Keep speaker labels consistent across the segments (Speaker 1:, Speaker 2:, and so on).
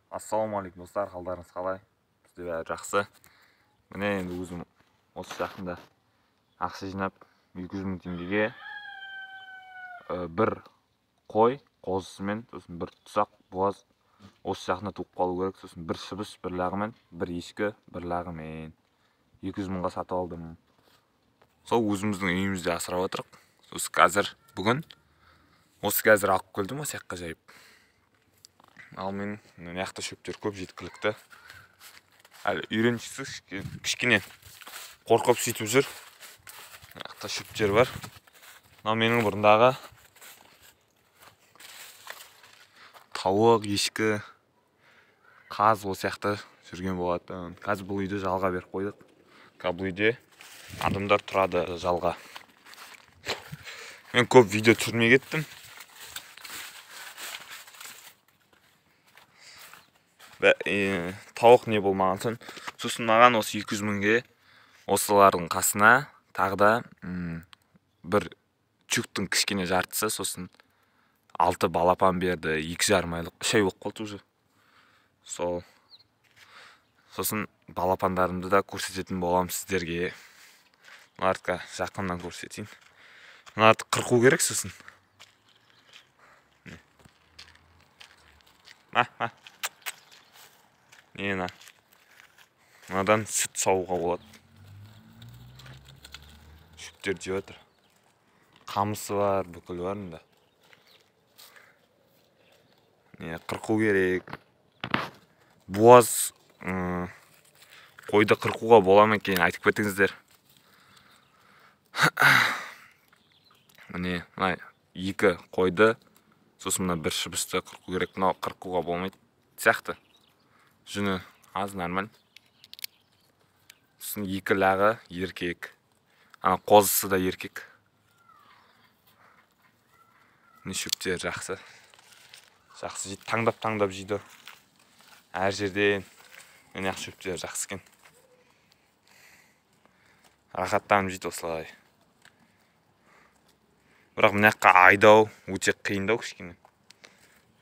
Speaker 1: Ассалаумағалейкум достар, қалдарыңыз қалай? Бізде бәрі жақсы. Міне енді өзім осы жақында ақша жинап 200 мың теңгеге бір қой қозысымен, сосын бір тұсақ буаз осы жақында туып қалу керек, сосын бір шыбыш бір лағымен, бір ешкі бір лағымен 200 мыңға сатып алдым. Сол өзіміздің үйімізде асырап отырық. Сосын қазір бүгін осы қазір алып келдім осы жаққа жайып. Ал мен мына жақта шөптер көп жеткілікті. Әлі үйреншіксіз, кішкене қорқып сөйтіп жүр. Мына жақта шөптер бар. Мынау менің бұрындағы тауық, ешкі, қаз осы жақта жүрген болатын. Қазір бұл үйді жалға беріп қойдық. Қазір бұл үйде адамдар тұрады жалға. Мен көп видео түсірмей кеттім. Тауық не болмаған соң, сосын маған осы 200 мыңге осылардың қасына тағы да бір чүктің кішкене жартысы, сосын 6 балапан берді, 2,5 айлық, 3 ай болып қалды уже. Сол. Сосын балапандарымды да көрсететін боламын сіздерге. Мыналарды жақыннан көрсетейін. Мыналарды қырқу керек сосын. Ма. Мына. Мынадан сүт саууға болады. Шөптер жеп жатыр. Қамысы бар, бүкіл бар мында. Не, қырқу керек. Буаз қойды қырқуға бола ма екен, айтып кетіңіздер. Міне, мына 2 қойды, сосын мына бір шыбышты қырқу керек. Мынау қырқуға болмайды сияқты. Жүні аз, нормаль. Сосын 2 лағы еркек. Ана қозысы да еркек. Міне шөптер жақсы. Жақсы жейді, таңдап-таңдап жейді. Әр жерден міне ақ шөптер жақсы екен. Рахаттанып жейді осылай. Бірақ мына жаққа айдау өте қиындау кішкене.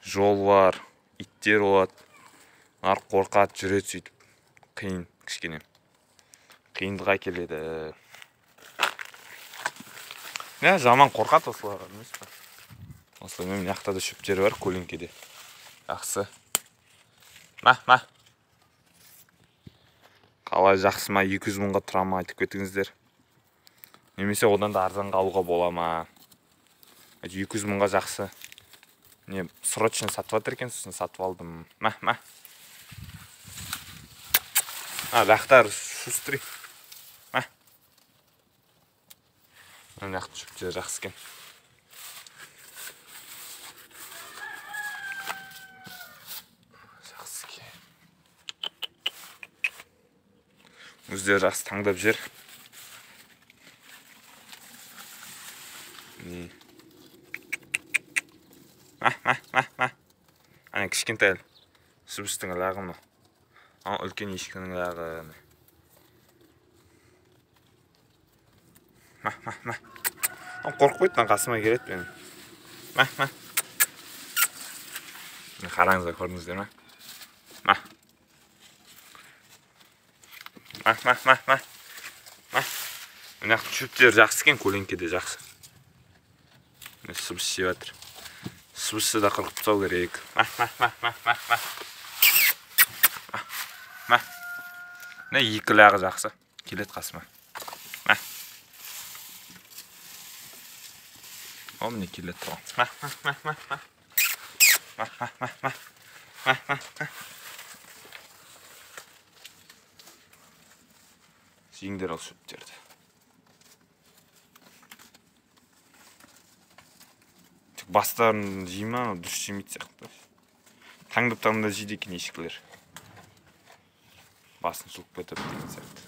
Speaker 1: Жол бар, иттер болады. Олар қорқады, жүреді сөйтіп. Қиын кішкене. Қиындыққа келеді. Не, жаман қорқады осыларға, емес пе? Осылай мына жақта да шөптері бар, көлеңкеде. Жақсы. Ма. Қалай жақсы ма, 200 мыңға тұра ма, айтып кетіңіздер. Немесе одан да арзанға алуға бола ма? 200 мыңға жақсы. Не, срочно сатып жатыр екен, сосын сатып алдым. Ма. Лақтар шустрый. Ма. Мына жақта шөптері жақсы екен. Жақсы екен. Өздері жақсы таңдап жер. Не. Ма. Ана кішкентай шыбыштың лағы мынау. Ана үлкен ешкінің лағы. Ма. Қорқып қойды, қасыма келеді менің. Ма. Қараңыздар, көрдіңіздер ме? Ма. Ма. Мына шөптер жақсы екен, көлеңкеде жақсы. Міне шыбыш жеп жатыр. Шыбышты да қырқып тастау керек. Ма. Ма. Мына 2 лағы жақсы. Келеді қасыма. Ма. О, міне келеді тұрған. Ма. Ма. Жеңдер ал шөптерді. Тек бастарын жей ма, дұрыс жемейтін сияқты. Таңдап-таңдап жейді екен ешкілер. Басын жұлып кетіп деген сияқты.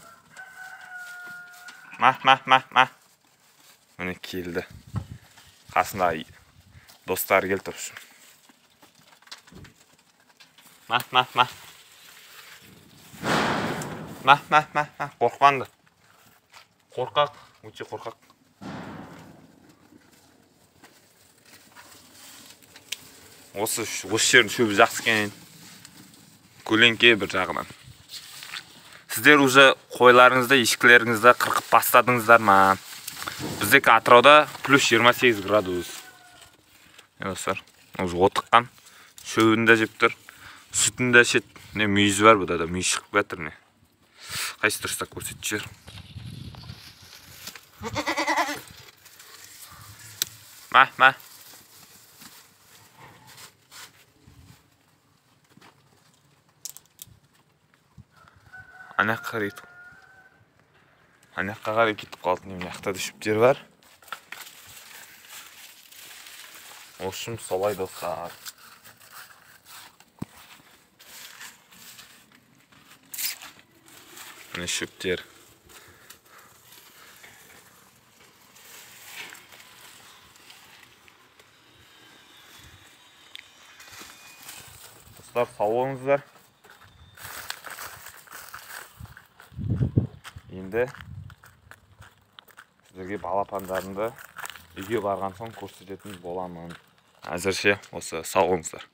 Speaker 1: Ма. Міне келді. Қасында достары келді тұршы. Ма. Ма. Қорықпаңды. Қорқақ, өте қорқақ. Осы жердің шөбі жақсы екен. Көлеңке бір жағынан. Сіздер уже қойларыңызды, ешкілеріңізді қырқып бастадыңыздар ма? Біздегі Атырауда плюс 28 градус. Достар, уже отыққан. Шөбін де жеп тұр. Сүтін де ішеді. Не мүйізі бар бұда да, мүйіз шығып жатыр не. Қайсы дұрыстап көрсетіп жібер. Мә, мә. Ана қарай ана жаққа қарай кетіп қалды. Мына жақта да шөптер бар. В общем, солай, достар. Міне шөптер. Достар, сау болыңыздар. Енді сіздерге балапандарымды үйге барған соң көрсететін боламын. Әзірше осы, сау болыңыздар.